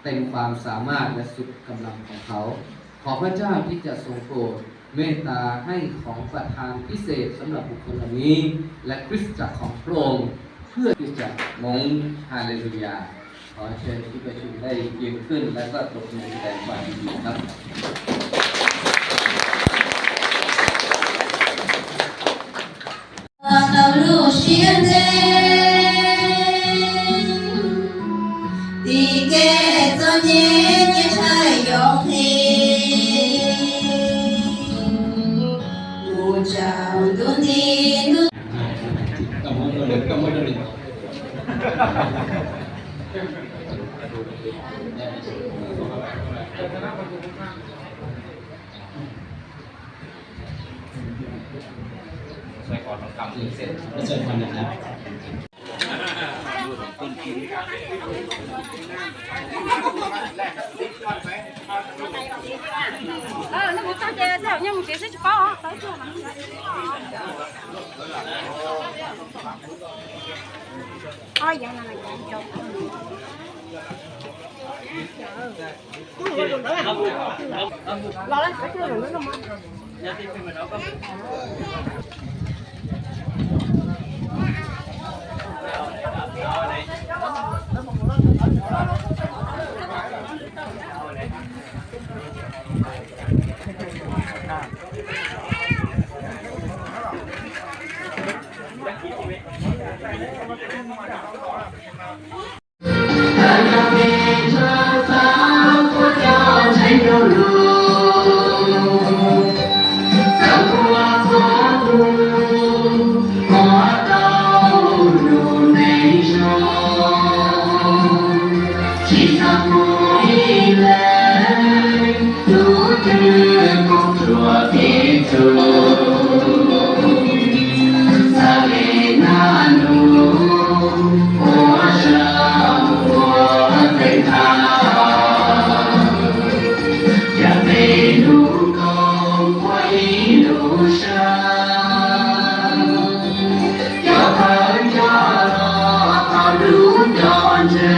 เต็มความสามารถและสุดกำลังของเขา ขอพระเจ้าที่จะทรงโปรดเมตตาให้ของประทานพิเศษสำหรับบุคคลเหล่านี้ และคริสตจักรของพระองค์ เพื่อคริสตจักรมงฮาเลลูยา ขอเชิญที่ประชุมได้ยืนขึ้น และก็ตบมือแสดงความยินดีครับ Tau lub siab ntev, tim kev txom nyem nyias tshaj yoo nqi, mus tsaus ntuj nti ntuj. Cov thawj coj los tau lub coj ntse,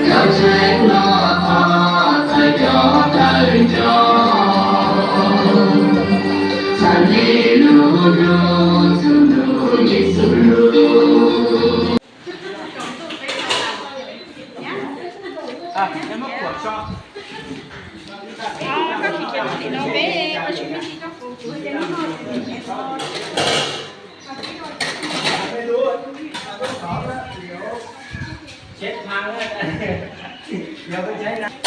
cov tseeb los txog txawm cov thawj coj, txhawm li lub ntuj txhua ntuj Yexus lub.